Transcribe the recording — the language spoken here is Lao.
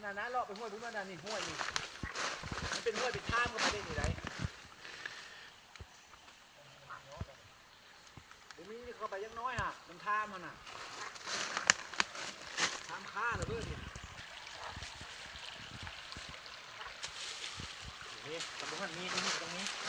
ອັນນັ້ນເລາະໄປຫ້ວຍພຸ້ນ ອັນນັ້ນນີ້ ຫ້ວຍນີ້ ມັນເປັນຫ້ວຍ ເປັນທາມເຂົ້າໄປໄດ້ນີ້ໄດ໋. ບໍ່ມີ ເຂົ້າໄປຢ່າງນ້ອຍຫາ ມັນທາມຫັ້ນນະ ທາມຄາລະເບີດນີ້ ນີ້ ຕຳບົງຫັ້ນມີ ນີ້ ຕຳບົງນີ້.